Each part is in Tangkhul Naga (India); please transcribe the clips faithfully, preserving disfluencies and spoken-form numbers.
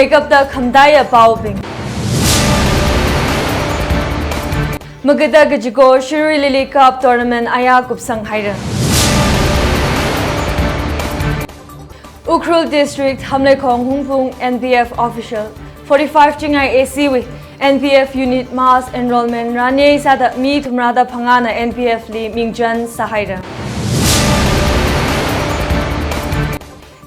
Wake up da khamataiya paobing. Magada kachiko Shirui Lily Cup Tournament aya kupsang haira. Ukhrul District Hamleikhong Hungpung N P F official forty-five Chingai A C wui N P F unit mass enrollment ranyei sāda mi thumrada phangāna N P F li mingchan sāhaira.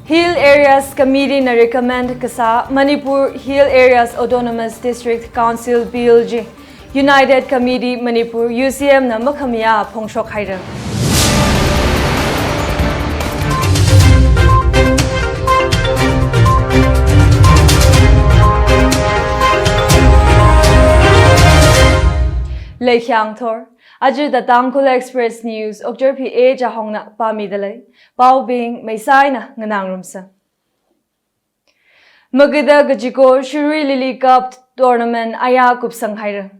Hill Areas Committee na recommend kasā Manipur Hill Areas Autonomous District Council Bill chi United Committee Manipur, U C M na makhamayā phongshok haira. Leikhyang thor, aja The Tangkhul Express News, Okchar P A Chahongna pāmida lei. Paobing meisaina nganāngarumsa. Magada kachiko Shirui Lily Cup Tournament aya kupsang haira.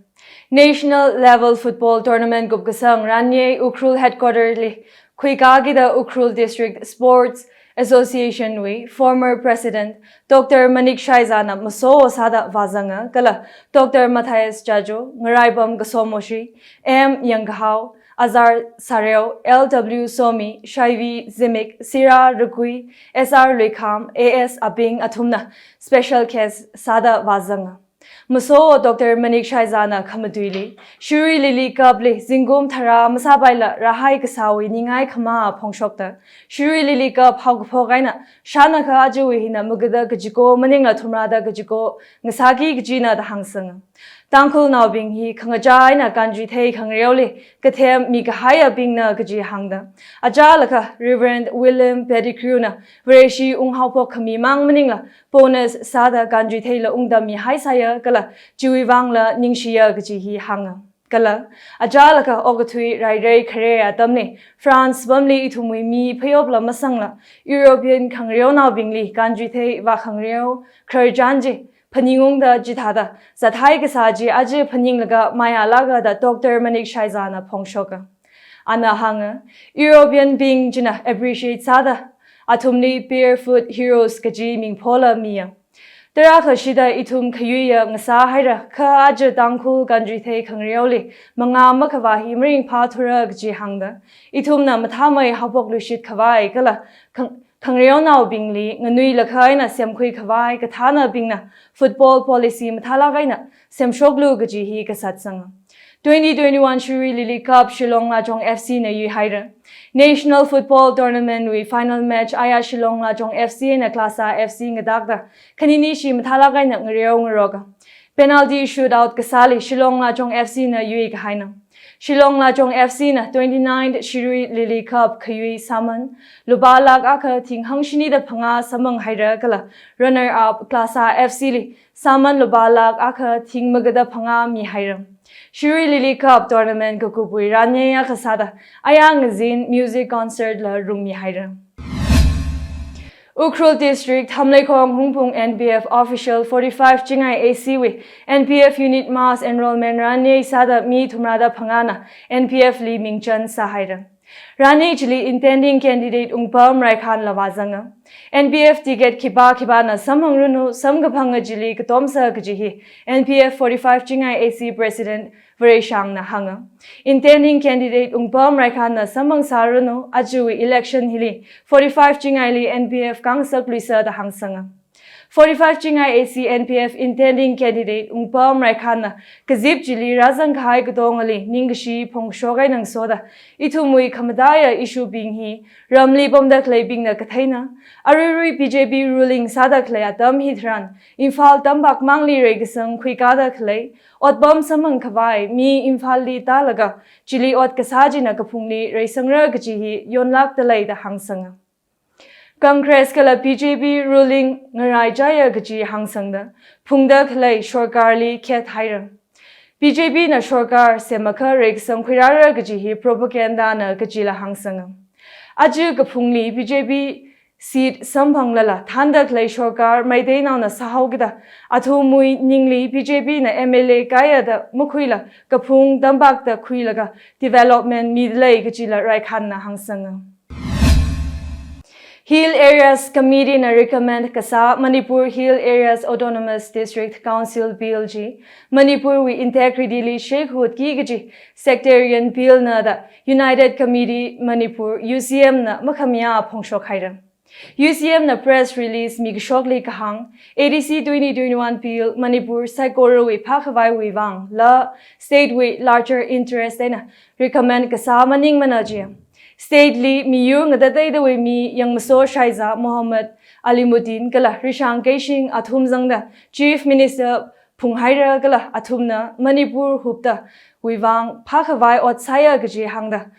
National Level Football Tournament kupkasang ranyei Ukhrul Headquarter li khuikakida Ukhrul District Sports Association wui former President Doctor Manik Shaizana maso sāda vāzanga kala Doctor Matthias Chajo, Ngaraipam Kasomoshi, M Yangkahao, Azar Sareo, L W Somi, Shaivi Zimik, Sira Rukui, S R Luikham, A S Abing athumna special guest sāda vāzanga. Maso Doctor Manik Shaizana khamatuili Shirui Lily Cup li zingkum tharā masāpaila rāhai kasāwui ningai khamā phongshokta, Shirui Lily Cup haokaphok eina shānakha ajawui hina magada kachiko maningla thumrada kachiko ngasāki kajina da hāngsanga. Tangkhulnaobing hi khangachā eina kānchuithei khangareoli kathem mikahaiyabingna kaji hāngda, achālakha Reverend William Pettigrew na Vareshi unghaophok khami mang maningla bonus sāda kānchuitheila ungtammihaisāya kala chiwui vangla ningshiya kaji hi hānga. Kala achālakha okathui rairei khare atamli France pamli ithumwui mi phayopla masangla European khangareonaobingli kānchuithei vākhangareo khararchan chi phaningungda chithāda zathai kasā chi aja phaninglaga mayālāka da Doctor Manik Shaizana phongshoka. Ana hānga, European bing china appreciate sāda athumli Barefoot Heroes kaji mingphola miya. Tarākha shida ithum khayuiya ngasā haira kha aja Tangkhul kānchuithei khangareoli mangā makhavā hi maringphāthura kaji hāngda, ithumna mathāmei haopokluishit khavai kala khang- khangareonaobingli nganuilakha eina semkhui khavai kathānabingna football policy mathālāk eina semshoklu kaji hi kasatsanga. Twenty twenty-one Shirui Lily Cup Shillong Lajong F C na yuihaira. National Football Tournament wui final match aya Shillong Lajong F C eina Class A F C ngatakta khaninishi mathālāk eina ngareo ngaroka. Penalty shootout kasāli Shillong Lajong F C na yuikahaina. Shillong Lajong F C na twenty-ninth Shirui Lily Cup khayui sāman lupā lakh akha thing hangshini da phangā samphang haira kala runner up Class A F C li sāman lupā lakh akha thing magada phangā mihaira. Shirui Lily Cup Tournament kakupwui ranyei akha sāda aya ngazin music concert la rungmihaira. Ukhrul District Hamleikhong Hungpung N P F official forty-five Chingai A C wui N P F unit mass enrollment ranyei sāda mi thumrada phangāna N P F li mingchan sāhaira. Ranyei chili intending candidate ungpam raikhanla vāzanga. N P F ticket khipā khipāna samphangranu, samkaphanga chili katomsa kaji hi N P F forty-five Chingai A C President Vareshangna hānga. Intending candidate ungpam raikhanna samphangsāranu, ajawui election hili forty-five Chingaili N P F kāngasakluisa da hāngsanga. Forty-five Chingai A C N P F intending candidate ungpam raikhanna kazip chili rāzangkahai katongali ningkashi phongshok eina ngasoda, ithumwui khamataiya issue bing hi ramli pamda khaleibingna katheina. Aruirui B J P ruling sāda khalei atam hitharan Imphal tampak mangli reikasang khuikāda khalei, otpam samphang khavai mi Imphalli tālaga chili ot kasā china kaphungli reisangra kaji hi yonlākda lei da hāngsanga. Congress kala B J P ruling ngaraichaiya kaji hāngsangda, phungda khalei sorkarli khethaira. B J P na sorkar semakha reikasang khuirāra kaji hi propaganda na kajila hāngsanga. Aja kaphungli B J P seat samphanglala thānda khalei sorkar Meiteinaona sāhaokida, athumwui ningli B J P na M L A kāiya da makhuila kaphung tampakta khuilaga development mida lei kajila raikhanna hāngsanga. Hill Areas Committee na recommend kasā Manipur Hill Areas Autonomous District Council Bill chi Manipur wui integrity li shekhuki kaji sectarian bill na da United Committee Manipur, U C M, na makhamayā phongshok haira. U C M na press release mikashokli kahāng, A D C twenty twenty-one bill Manipur saikorawui phākhavaiwui vang kala state wui larger interest eina recommend kasā maningmana jiya. State li miyur ngatateidawui mi Yangmaso Shaizā Mohammad Alimuddin kala Rishang Keishing athum zangda Chief Minister phunghaira kala athumna Manipur huptawui vang phākhavai ot sāya kaji hāngda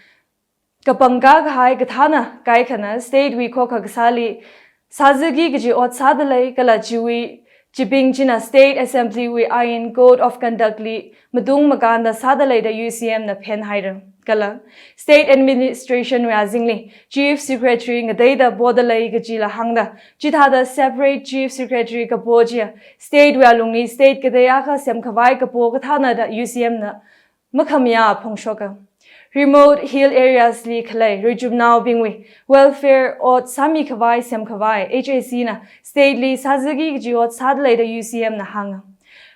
kapangkā kahai kathāna kaikhana state wui khokha kasāli sāzaki kaji ot sādalei kala chiwui chibing china State Assembly wui ain Code of Conduct li matung makānda sādalei da U C M na phenhaira. Kala State Administration wui azingli Chief Secretary ngateida podalei kajila hāngda chithāda separate Chief Secretary kapo chiya state wui alungli state katei akha semkhavai kapo kathāna da U C M na makhamayā phongshoka. Remote hill areas li khalei ruichumnaobingwui welfare ot sāmikhavai semkhavai H A C na state li sāzaki kaji ot sādalei da U C M na hānga.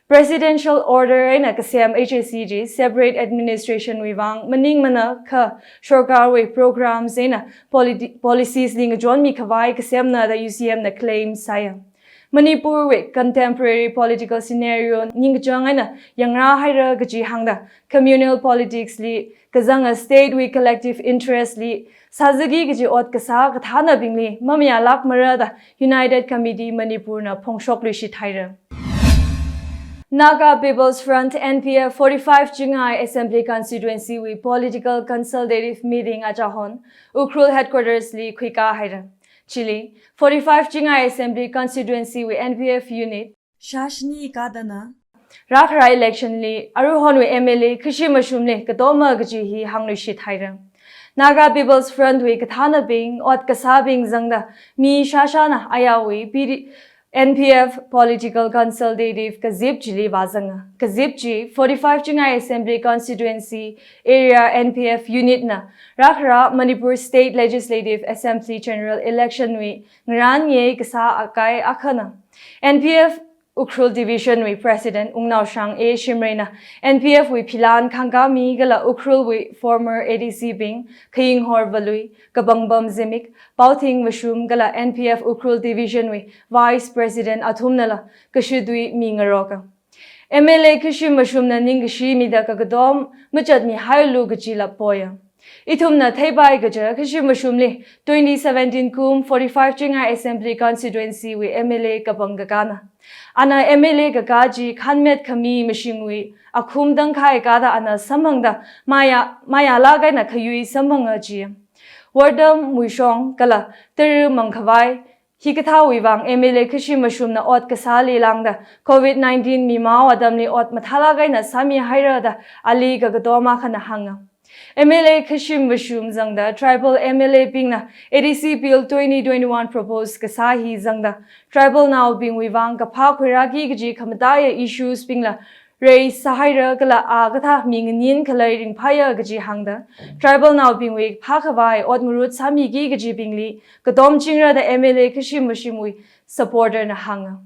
Presidential order eina kasem H A C chi separate administration wui vang maningmana kha sorkarwui programs eina politi- policies li ngachonmikhavai kasemna da U C M na claim sāya. Manipur wui contemporary political scenario ningkachāng eina yangra haira kaji hāngda communal politics li kazanga state wui collective interest li sāzaki kaji ot kasā kathānabingli mamayālākmara da United Committee Manipur na phongshok luishit haira. Naga People's Front N P F forty-five Chingai Assembly Constituency wui political consultative meeting achahon Ukhrul headquarters li khuikā haira. Chili forty-five Chingai Assembly Constituency wui N P F unit shāshini kadana rākhara election li aruihonwui M L A khashi mashumli katoma kaji hi hāngluishit haira. Naga People's Front wui kathānabing ot kasābing zangda mi shāshāna ayāwui P D N P F political consultative kazip chili vāzanga. Kazip chi forty-five Chingai Assembly Constituency area N P F unit na rākhara Manipur State Legislative Assembly General Election wui ngarān nge kasā akai akhana. N P F Ukhrul Division wui President Wungnaoshang A Shimray na N P F wui philan khangkāmi kala Ukhrul wui former A D C bing Khayinghor Valui, Kabangbam Zimik, Paothing Vashum kala N P F Ukhrul Division wui Vice President athumnala kashitui mingaroka. M L A khashi mashumna ningkashi mida kakatom machatmihaialu kajila poya. Ithumna theipai kaja khashi mashumli twenty seventeen kum forty-five Chingai Assembly Constituency wui M L A kapang kakāna. Ana M L A kakā chi khanmet khami mashingwui akhum tangkhai kada ana samphangda maya, mayālāk eina khayui samphanga ji. Wardam muishong kala tara mangkhavai hikathāwui vang M L A khashi mashumna ot kasāli lāngda covid nineteen mimao atamli ot mathālāk eina sāmihaira da ali kakatom akhana hānga. M L A khashi mashum zangda tribal M L A bingna A D C Bill twenty twenty-one propose kasā hi zangda tribal naobingwui vang kaphā khuirāki kaji khamataiya issues bingla raise sāhaira kala a kathā mi nganin khalei ringphāya kaji hāngda tribal naobingwui phākhavai ot ngarut sāmiki kajibingli katom chingra da M L A khashi mashumwui supporter na hānga.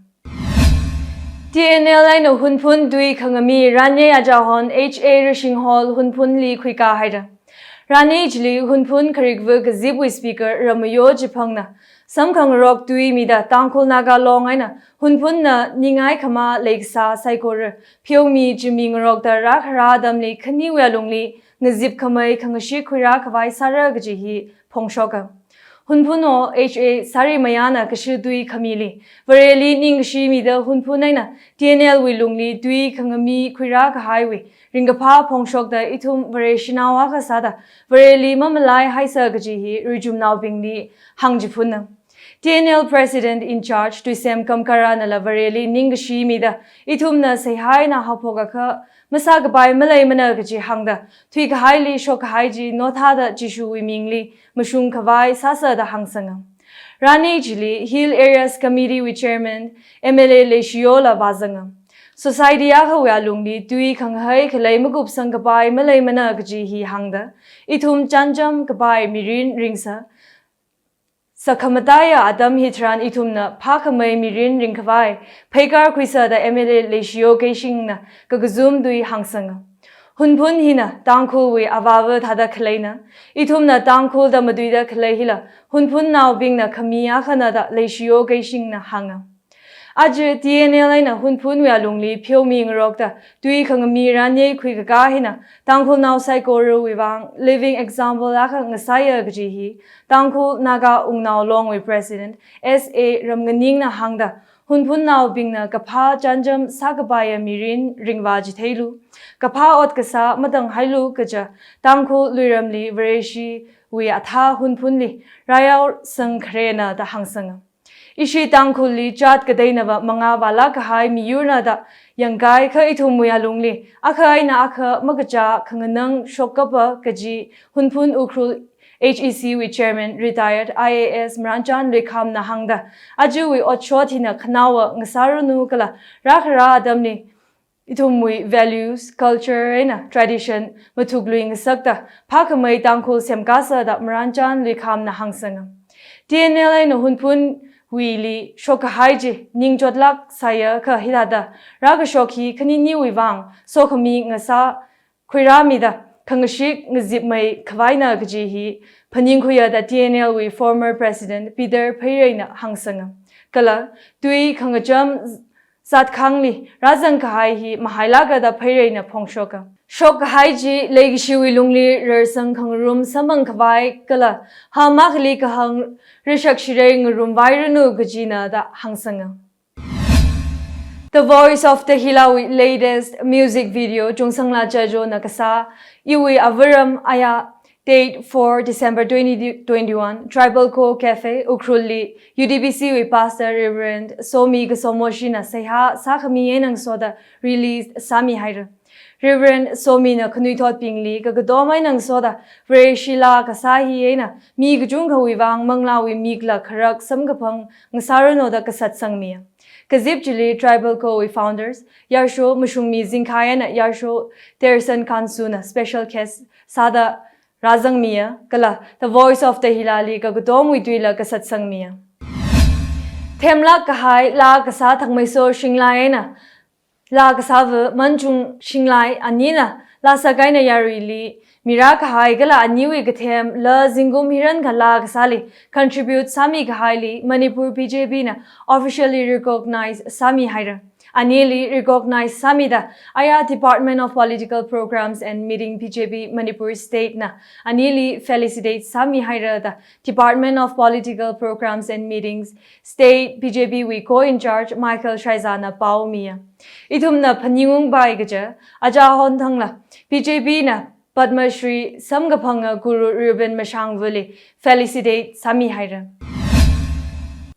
T N L eina Hunphun tui khangami ranyei achahon H A Rashing Hall Hunphunli khuikā haira. Ranyei chili Hunphun kharikva kazipwui speaker Ramayo Chiphangna samkhangarok tui mida Tangkhul Naga Long eina Hunphunna ningai khamā leikasā saikora pheomi chimi ngarokta rākhara atamli khaniwui alungli ngazip khamei khangashit khuirā khavai sāra kaji hi phongshoka. Hunphun O H A Sarimayana kashitui khamili Vareli ningkashi mida Hunphun eina T N L wui lungli tui khangami khuirā kahaiwui ringkaphā phongshokta ithum Vare shanao akha sāda Vareli mamalaihaisa kaji hi ruichumnaobingli hāngchiphunna. T N L President in Charge Tuisem Kamkharanala Vareli ningkashi mida ithumna seihā eina haophok akha masākapai maleimana kaji hāngda thuikahaili shokkahai chi nothāda Jishuwui mingli mashung khavai sāsa da hāngsanga. Ranyei chili Hill Areas Committee wui Chairman M L A Leishiyola vāzanga. Society akhawui alungli tui khangahai khalei makupsang kapai maleimana kaji hi hāngda ithum chānjam kapai mirin ringsa Sakhamataiya atam hitharan ithumna phākhamei mirin ringkhavai pheikar khuisāda M L A Leishiyo Keishingna kakazum tui hāngsanga. Hunphun hina Tangkhulwui avāva thāda khaleina, ithumna Tangkhul da matuida khalei hila Hunphunnaobingna khami akhana da Leishiyo Keishingna hānga. Aja T N L eina Hunphunwui alungli pheomi ngarokta tui khangami ranye khuikakā hina Tangkhulnao saikorawui vang living example akha ngasāya kaji hi Tangkhul Naga Wungnao Longwui President S A Ramnganingna hāngda, Hunphunnaobingna kaphā chānjam sākapaiya mirin ringvā chitheilu, kaphā ot kasā matanghailu kaja Tangkhul luiramli Vareshiwui athā Hunphunli rāyao sangkharena da hāngsanga. Ishi Tangkhulli jat kateina va mangā vālāk kahai miyurna da yangkai kha ithumwui alungli akha eina akha makachā khanganang shokkapa kaji Hunphun Ukhrul H E C wui Chairman retired I A S Maranchan Luikhamna hāngda, ajawui otshot hina khanaowa ngasāranu kala rākhara atamli ithumwui values, culture eina tradition mathuk lui ngasakta phākhamei Tangkhul semkasā da Maranchan Luikhamna hāngsanga. T N L eina Hunphunwuili shokkahai chi ningchotlāk sāya kha hithāda rākashok hi khaniniwui vang sokhami ngasā khuirāmida khangashik ngazipmei khavaina kaji hi phaningkhuiya da T N L wui former President Peter Pheireina hāngsanga. Kala tui khangacham zatkhangli rāzang kahai hi mahailāka da Pheireina phongshoka. Shokkahai chi leikashiwui lungli rarsang khangarum samphang khavai kala hamakhali kahāng rishak shirei ngarumvairanu kajina da hāngsanga. The Voice of Tehilawui latest music video Chungsangla Chajona kasā Iwui Avaram aya date four December twenty twenty-one, Tribal Co Cafe, Ukhrulli, U T B C wui Pastor Reverend Somi Kasomoshina seihā sākhami eina ngasoda release sāmihaira. Reverend Somina khanuithotbingli kakatom eina ngasoda Vareshi laa kasā hi eina mi kachungkhawui vang manglāwui mikla kharak samkaphang ngasāranu da kasat sangmiya. Kazip chili Tribal Co wui founders, Yarsho Mashungmi Zingkhai eina Yarsho Terson Kansuna special guest sāda rāzangmiya, kala The Voice of Tehilali kakatomwui tuila kasat sangmiya. Themlāk kahai laa kasā Thangmeiso Shinglai eina laa kasāva Manchung Shinglai anina Laasak eina Yaruili mirā kahai kala aniwui kathem la zingkum hirankha laa kasāli contribute sāmi kahaili Manipur B J P na officially recognize sāmihaira. Anili recognize sāmida aya Department of Political Programs and Meeting B J P Manipur State na anili felicitate sāmihaira da Department of Political Programs and Meetings State B J P wui Co-in-charge Michael Shaizana paomiya. Ithumna phaningungpai kaja, aja honthangla B J P na Padma Shri samkaphanga Guru Reuben Mashangvali felicitate sāmihaira.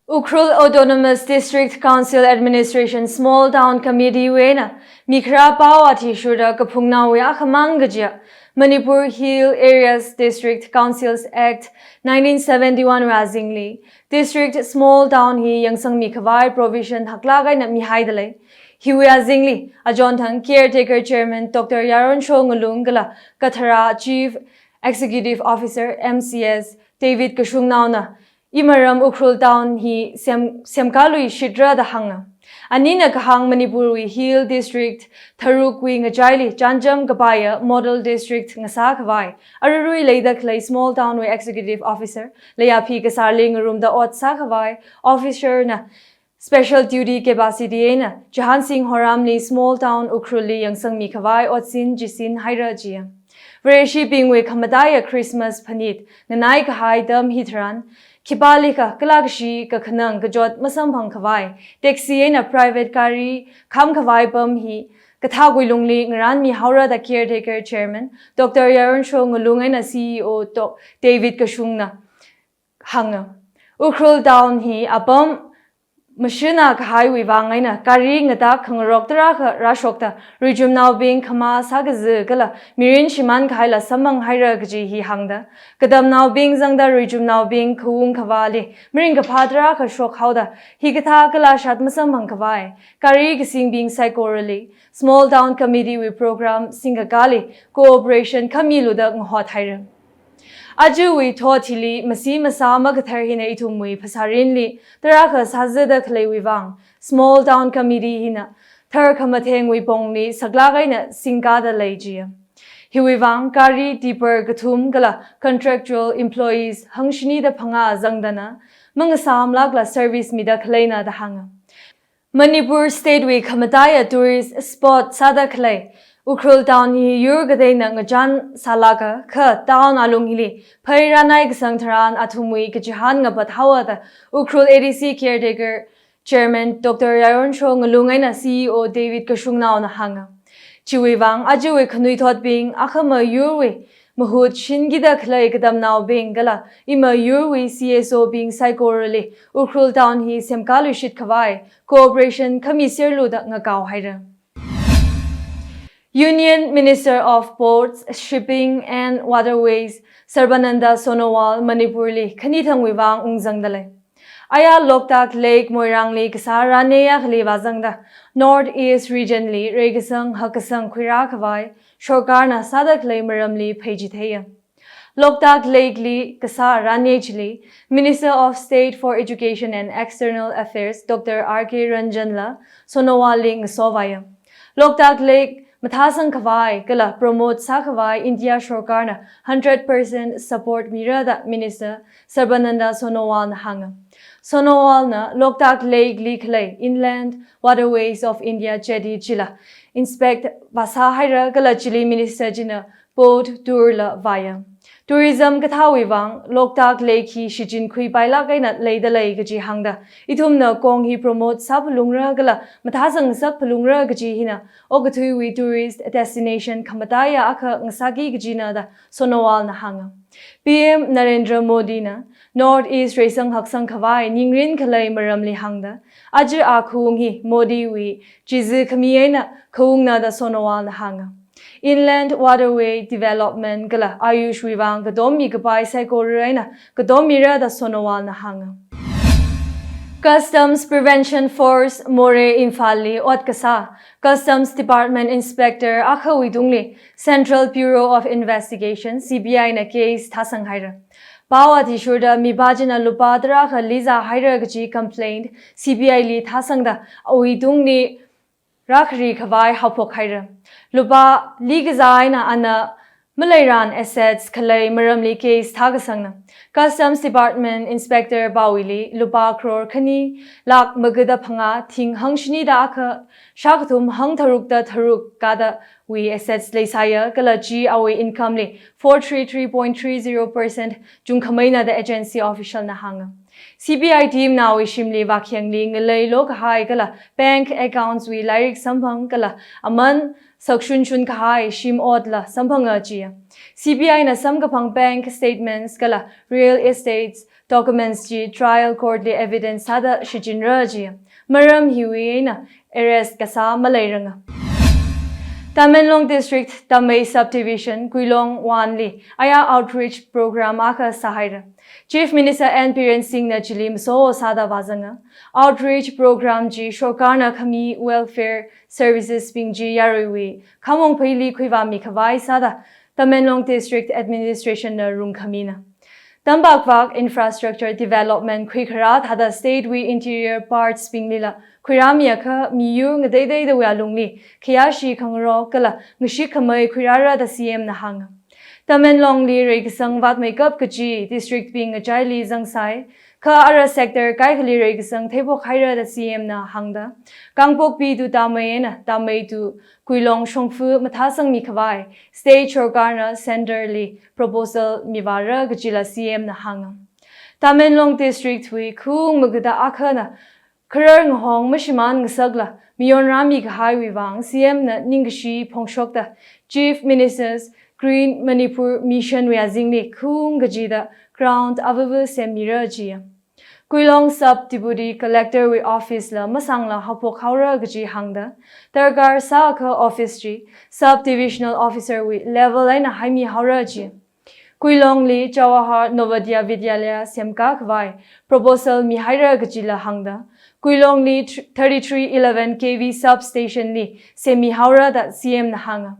Ukhrul Autonomous District Council Administration Small Town Committee wui eina mikharā pao athishurda kaphungnaowui akhamang kaja Manipur Hill Areas District Councils Act nineteen seventy-one wui azingli district small town hi yangsangmi khavai provision haklāk eina mihaidalei. Hiwui azingli achonthang Caretaker Chairman Doctor Yaronsho Ngalung kala kathara Chief Executive Officer M C S David Kashungnaona imaram Ukhrul Town hi sem, semkāluishitra da hānga. Anina kahāng Manipurwui Hill District tharukwui ngachaili chānjam kapaiya Model District ngasā khavai ararui leida khalei Small Town wui Executive Officer Leiyaphi Kasarli ngarumda ot sākhavai officer na special duty capacity eina Jahan Singh Horamli Small Town Ukhrulli yangsangmi khavai otsin chisinhaira jiya. Vareshibingwui khamataiya Christmas phanit nganai kahai atam hitharan, khipālikha kala kashi kakhanang kachot masamphang khavai taxi eina private gari kham khavai apam hi kathākwui lungli ngarānmihaora da Caretaker Chairman Doctor Yaronsho Ngalung eina C E O Doc David Kashungna hānga. Ukhrul Town hi apam mashina kahaiwui vang eina gari ngatak khangarok tarākha rāshokta ruichumnaobing khama sākaza kala mirin shimān kahaila samphanghaira kaji hi hāngda, katamnaobing zangda ruichumnaobing khaung khavāli mirin kaphā tarākha shokhaoda hikathā kala shat masamphang khavai gari kasingbing saikorali Small Town Committee wui program singkakāli cooperation khamilu da ngahothaira. Ajawui thot hili masi masa makathar hina ithumwui phasārinli tarākha sāzada khaleiwui vang Small Town Committee hina tharkhamathengwui pongli saklāk eina singkāda lei jiya. Hiwui vang gari tipper kathum kala contractual employees hangshinida phangā zangdana mangasāmlākla service mida khaleina da hānga. Manipur State wui khamataiya tourist spot sāda khalei Ukhrul Town hi yur kateina ngachān sālāka, kha town alung hili phei rānai kasang tharan athumwui kachihān ngapat haowa da Ukhrul A D C caretaker Chairman Doctor Yayonsho Ngalung eina C E O David Kashungnaona hānga. Chiwui vang ajawui khanuithotbing, akhama yurwui mahut shinkida khalei katamnaobing kala ima yurwui C S O bing saikorali Ukhrul Town hi semkāluishit khavai cooperation khamiserlu da ngakao haira. Union Minister of Ports, Shipping and Waterways Sarbananda Sonowal Manipurli khanithangwui vang ungzangda lei. Aya Loktak Lake Moirangli kasā rane akhali vāzangda North East Region li reikasang hakkasang khuirā khavai sorkarna sāda khalei maramli pheichitheiya. Loktak Lake li kasā rane chili Minister of State for Education and External Affairs Doctor R K Ranjan la Sonowal li ngasovāya. Loktak Lake mathāsang khavai kala promote sā khavai India sorkarna hundred percent support mira da Minister Sarbananda Sonowalna hānga. Sonowalna Loktak Lake li khalei Inland Waterways of India jetty chila inspect vāsā haira kala chili Minister china boat tour la vāya. Tourism kathāwui vang Loktak Lake hi shichinkhui pailāk eina leida lei kaji hāngda, ithumna kong hi promote sāphalungra kala mathāsang sāphalungra kaji hina okathuiwui tourist destination khamataiya akha ngasāki kajina da Sonowalna hānga. P M Narendra Modi na North East reisang haksang khavai ningrin khalei maramli hāngda, aja a khaung hi Modi wui chizi khami eina khaungna da Sonowalna hānga. Inland Waterway Development kala AYUSH wui vang katom mikapai saikora eina katom mira da Sonowalna hānga. Customs Prevention Force Moreh Imphal li ot kasā Customs Department Inspector akhawui tungli Central Bureau of Investigation, C B I na case thāsang haira. Pao athishurda mipā china lupā tarākha lizā haira kaji complaint C B I li thāsangda awui tungli rākhari khavai haophok haira. Lupā likazā eina ana maleiran assets khalei maramli case thākasangna. Customs Department Inspector pawuili lupā crore khani lakh magada phangā thing hangshinida akha shākathum hangtharukda tharuk kadawui assets leisāya kala chi awui income li four three three point three zero percent chungkhameina da agency official na hānga. C B I team nawui shimli vākhayangli ngaleilo kahai kala bank accounts wui lairik samphang kala aman sakshunshun kahai shim otla samphanga jiya. C B I na samkaphang bank statements kala real estates documents chi trial court li evidence sāda shichinra jiya. Maram hiwui eina arrest kasā maleiranga. Tamenglong District Tamei Subdivision Kuilong One li aya outreach program akha sāhaira. Chief Minister N Biren Singh na chili maso sāda vāzanga. Outreach program chi sorkarna khami welfare services bing chi yaruiwui khamong pheili khuivāmi khavai sāda Tamenglong District Administration na rungkhamina. Tampak vak infrastructure development khuikharā thāda state wui interior parts binglila khuirāmi akha miyur ngateiteidawui alungli khayāshi khangarok kala ngashik khamei khuirāra da C M na hānga. Tamenglong li reikasang vātmeikap kaji district bing ngachaili zangsai, kha ara sector kaikhali reikasang theiphok haira da C M na hāngda, Kangpokpi to Tamei eina Tamei to Kuilong shongfa mathāsangmi khavai state sorkarna center li proposal mivāra kajila C M na hānga. Tamenglong District wui khaung magada akhana kharar ngahong mashimān ngasakla mayonrāmi kahaiwui vang C M na ningkashi phongshokta Chief Minister's Green Manipur Mission wui azingli khaung kajida ground avava semmira jiya. Kuilong Sub Deputy Collector wui office la masangla haophok haora kaji hāngda, darkar sākha office chi Sub Divisional Officer wui level eina haimi haora ji. Kuilong li Jawahar Navodaya Vidyalaya semkā khavai proposal mihaira kajila hāngda, Kuilong li thirty-three eleven K V substation li semmi haora da C M na hānga.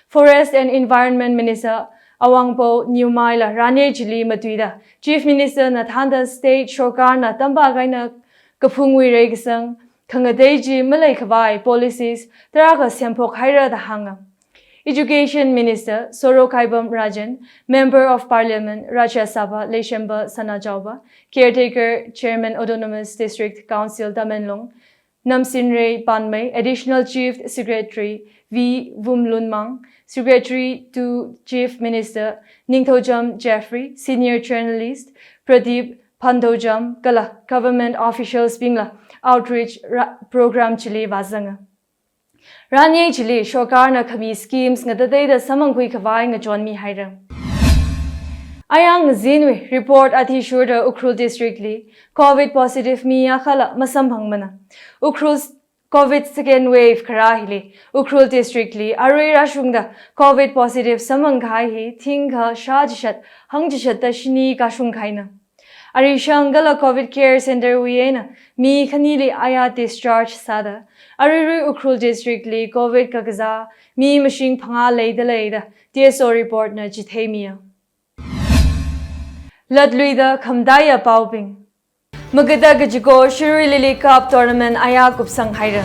Forest and Environment Minister Awangpao Newmai la ranye chili matuida Chief Minister na thānda state sorkarna tampāk eina kaphungwui reikasang khangatei chi maleikhavai policies tarākha semphok haira da hānga. Education Minister Sorokhaibam Rajan, Member of Parliament Rajya Sabha Leishemba Sanajaoba, Caretaker Chairman Autonomous District Council Tamenglong, Namsinrei Panmei, Additional Chief Secretary V Vumlunmang, Secretary to Chief Minister Ningthoujam Jeffrey, Senior Journalist Pradeep Phandoujam kala government officials bingla outreach ra-, program chili vāzanga. Ranye chili sorkarna khami schemes ngatateida samphangkhui khavai ngachonmi haira. Ayang ngazinwui report athishurda Ukhrul District li COVID positive mi akhala masamphangmana. Ukhrul s-, COVID second wave kharā hili Ukhrul District li arui rāshungda COVID positive samphang kahai hi thingkha shāchishat hangchishatta shini kashung kahaina. Arishang kala COVID Care Center wui eina mi khanili aya discharge sāda, aruirui Ukhrul District li COVID kakazā mi mashing phangā leida lei da T S O report na chitheimiya. Latluida khamataiya paobing. Makada kachiko Shirui Lily Cup Tournament aya kupsang haira.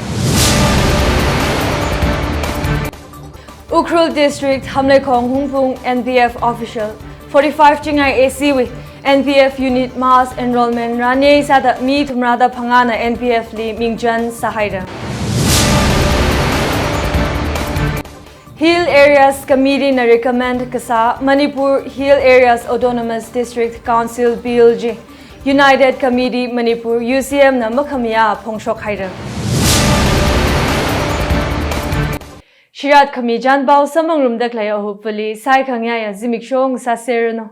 Ukhrul District Hamleikhong Hungpung N P F official forty-five Chingai A C wui N P F unit mass enrollment ranye sāda mi thumrada phangāna N P F li mingchan sāhaira. Hill Areas Committee na recommend kasā Manipur Hill Areas Autonomous District Council Bill chi United Committee Manipur, U C M na makhamayā phongshok haira. Shirat khami chānpao samphang ngarumda khalei ahupvali saikhangayā zimiksho ngasāserranu.